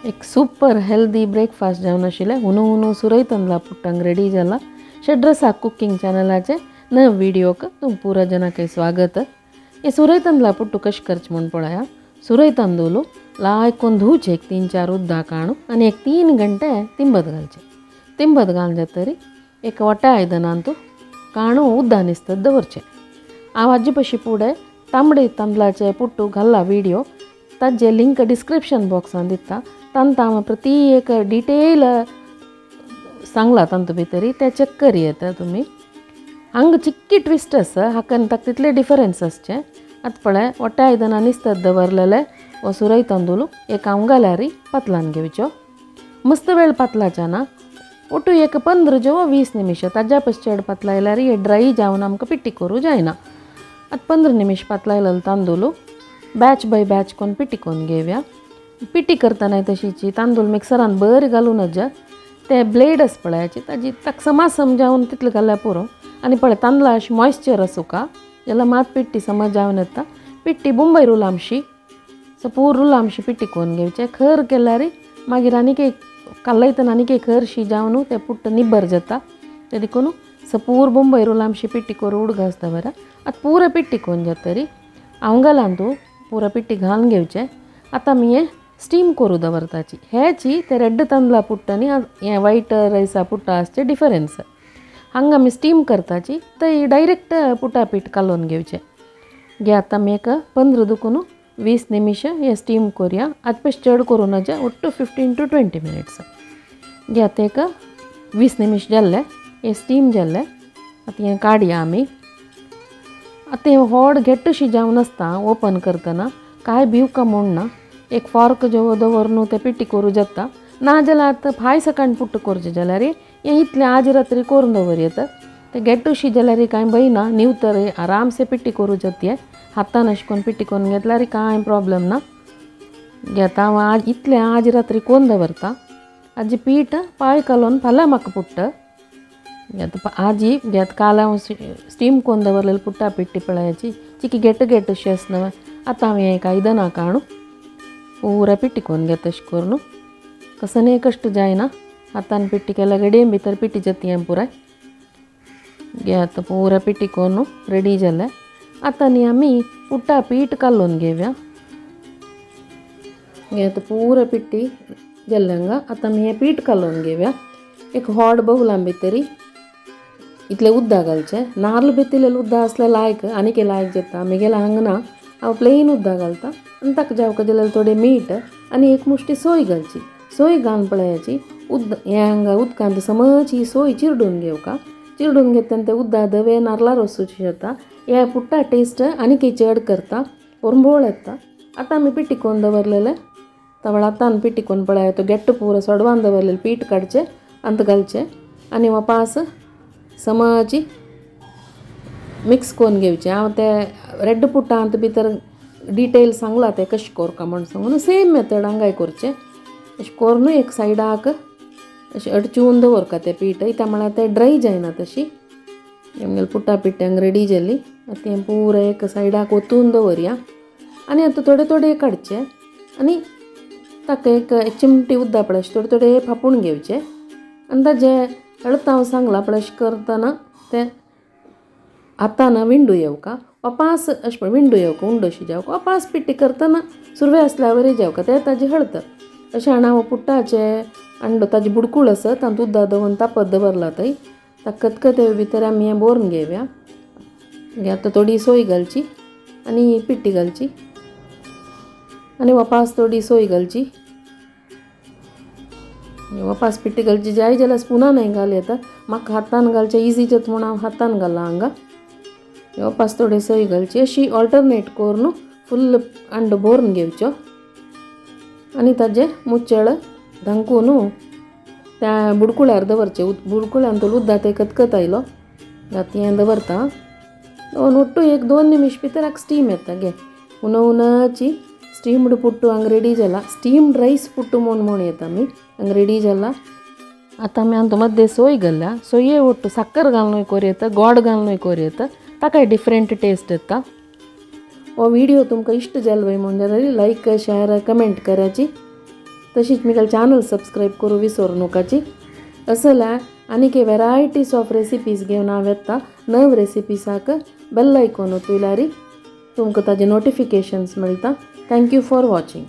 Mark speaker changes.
Speaker 1: एक super healthy breakfast जावन आशिल्लें. हुनू हुनू सुरय तांदळा पुट्टांक रेडी जाला. षड्रसा कुकिंग चॅनलाचे नव व्हिडियोक तुम पुरा जनाक स्वागत. हे सुरय तांदळा पुट्टू कशें करचें म्हूण पळया. सुरय तांदूळ लायकून धुवचे एक 3-4 उद्दा काणू आनी एक 3 घंटे तिंबत घालचे. तिंबत घालून जातरी एक वट्या आयदनांतू काणू उद्दा निसतत दवरचें. हांव आजी पशी फुडें तांबडे तांदळाचे पुट्टू घाल्ला व्हिडियो ताजे लिंक डिस्क्रिप्शन बॉक्सान दिता. तांकां हांव प्रती एक डिटेल सांगला तांतू भितरी ते चॅक करी येता तुमी. हांगा चिक्की ट्विस्ट आसा हाका आनी ताका तितले डिफरन्स आसचे. आतां पळय वट्या आयदनां निसतत दवरलेले हो सुरय तांदूळ एक हांव घाल्यारी पातलान घेवच्यो. मस्त वेळ पातलाचे ना ಒಟ್ಟು एक 15 जेवो 20 निमिष ताज्या पस चड पातलायल्यार हे ड्राय जावन आमकां पिट्टी करूं जायना. आतां 15 निमिष पातलायलेलो तांदूळ बॅच बाय बॅच कोन्न पिट्टी करून घेवया. पिट्टी करतना तशीची तांदूळ मिक्सरान बरी घालूं नज. ते ब्लेड आसा पळयाची ताजी ताका समा समजावन तितलें घाल्यार पुरो. आनी पळय तांदळा अशें मॉयश्चर आसूका जाल्यार मात पिट्टी समज जावन येता. पिट्टी मुंबय रुलामशी सपूर रुलामशी पिट्टी करून घेवचें. खर केल्यार मागीर आनीक एक कालयतना आनीक एक खरशी जावन तें पुट्ट निबर जाता. तें देखून सपूर मुंबय रुलामशी पिट्टी करून उडगास दवरा. आतां पुरो पिट्टी करून जातरी हांव घालान तूं पुरो पिट्टी घालून घेवचें. आतां आमी हें स्टीम करूं दवरताची. हेची ते रेड तांदळा पुट्ट आनी हें वायट रायसा पुट्टा आसचें डिफरन्स. हांगा आमी स्टीम करताची थंय डायरेक्ट पुटा पीठ कालोवन घेवचें. घे आतां आमी एक 15 दुकून 20 निमिश हें स्टीम करुया. आतां पशी चड करूं नजा ಒಟ್ಟು 15 टू 20 मिनिट्स. घे आतां एक 20 निमिश जाल्लें हें स्टीम जाल्लें. आतां हें काडया आमी. आतां हें व्हड घेट्टशी जावन आसता ओपन करतना कांय भिवका म्हूण ना. एक फॉर्क जेवो दवर न्हू तें पिट्टी करूं जाता. ना जाल्यार आतां फाय सकाळीं पुट्ट करचें जाल्यार हें इतलें आज रात्री करून दवर येता. तें घेट्टशी जाल्यार कांय भंय ना. न्हिवतर आरामसे पिट्टी करूं जाता. हातान अशें करून पिट्टी करून घेतल्यार कांय प्रॉब्लम ना. घेता हांव आज इतलें आज रात्री कोन्न दवरता. आजी पीठ पांय कालोवन फाल्यां म्हाका पुट्ट घेता. आजी घेत काल हांव स्टीम कोन्न दवरलेली पुट्टा पिट्टी पळयाची चिकी घेट घेट अशी आसना. आतां हांव हें आयदनां काणू पुरा पिट्टी कोन्न घेता. अशें करून कसने कश्ट जायना. हातान पिट्टी केल्यार घडये भितर पिट्टी जाता हें पुराय. घे आतां पुरा पिट्टी कोन्न रेडी जालें. आतां न्ही आमी पुट्टा पीठ कालोवन घेवया. घे आतां पुरा पिट्टी जालें हांगा. आतां आमी हें पीठ कालोवन घेवया. एक हॉट बावलां भितरी इतलें उदक घालचें. नाल्ल बेतिल्लें उदक आसल्यार लायक आनीक लायक जाता. म्हगेलें हांगा ना हांव प्लेन उदक घालता. आनी ताका जावका जाल्यार थोडें मीठ आनी एक मुश्टी सोय घालची. सोय घालून पळयाची उद हें हांगा उदकांत समज ही सोय चिरडून घेवका. चिरडून घेतल्यान तें उदक धवें नाल्ला रोसूचें जाता. हे पुट्टा टेस्ट आनीक चड करता पोरंबोळ येता. आतां आमी पिट्टी कोन्न दवरलेलें तवळ आतां पिट्टी कोन्न पळय तो गेट्ट पुरो सोडवान दवरलेलें पीठ काडचें अंत घालचें आनी वापास समाची मिक्स करून घेवचें. हांव ते रेड पुट्टांत भितर डिटेल सांगलां तें कशें करका म्हूण सांगून सेम मेथड हांगाय करचें. अशें करून एक सायडाक अशें अडचून दवरका तें पीठ. इत्या म्हळ्यार तें ड्राय जायना तशी. आमगेलें पुट्टा पिट्टी हांगा रेडी जाली. आतां तें पुरो एक सायडाक ओतून दवरया. आनी आतां थोडे थोडे काडचे आनी ताका एक चिमटी उदक पळय अशें थोडे थोडे फापून घेवचे. आनी ताजें हळद हांव सांगलां पळय अशें करतना तें हातान विंडू येवका वापास अशें पळय विंडू येवका उंडोशी जावका वापास पिट्टी करतना सुरवे आसल्या वरी जावका तें ताजें हळद. अशें हाणें हांव पुट्टाचें अंडो ताजें बुडकूळ आसा तातूंत उदक दवरून तापत दवरला थंय ताका खतखते भितर आमी हें बोरून घेवया. आतां थोडी सोय घालची आनी पिट्टी घालची आनी वापास थोडी सोय घालची. वापास पिट्टी घालची जाय जाल्यार स्पुनानय घाल येता. म्हाका हातान घालचें इजी जाता म्हूण हांव हातान घालां हांगा. वापास थोडी सोय घालची. अशी ऑल्टरनेट करून फुल्ल अंडो भरून घेवचो आनी ताजें मुचळ धांकून त्या बुडकुळ्यार दवरचें. बुडकुळ्यान तो उदक तें खतखत आयलो आतां हें दवरता दोन ಒಟ್ಟು एक 2 निमिष भितर स्टीम येता. घे हुनहुनाची स्टीम्ड पुट्टू हांगा रेडी जाला. स्टीम्ड रायस पुट्टू म्हूण म्हूण येता आमी हांगा रेडी जाला. आतां आमी हातूंत मद्दे सोय घाल्या. सोये ಒಟ್ಟು साकर घालूनय करूं येता, गोड घालूनय करूं येता. ताकाय डिफरंट टेस्ट येता. हो व्हिडिओ तुमकां इश्ट जालो म्हूण जाल्यार लायक शेअर कमेंट कराची. तशीच मुगेले चॅनल सबस्क्रायब करूं विसरू नकाची. असल्या आनीक वेरायटीज ऑफ रेसिपीज घेवन हांव येता. नव रेसिपीसाक बेल आयकॉन तुयल्यारी तुमकां ताजे नोटिफिकेशन्स मेळटा. Thank you for watching.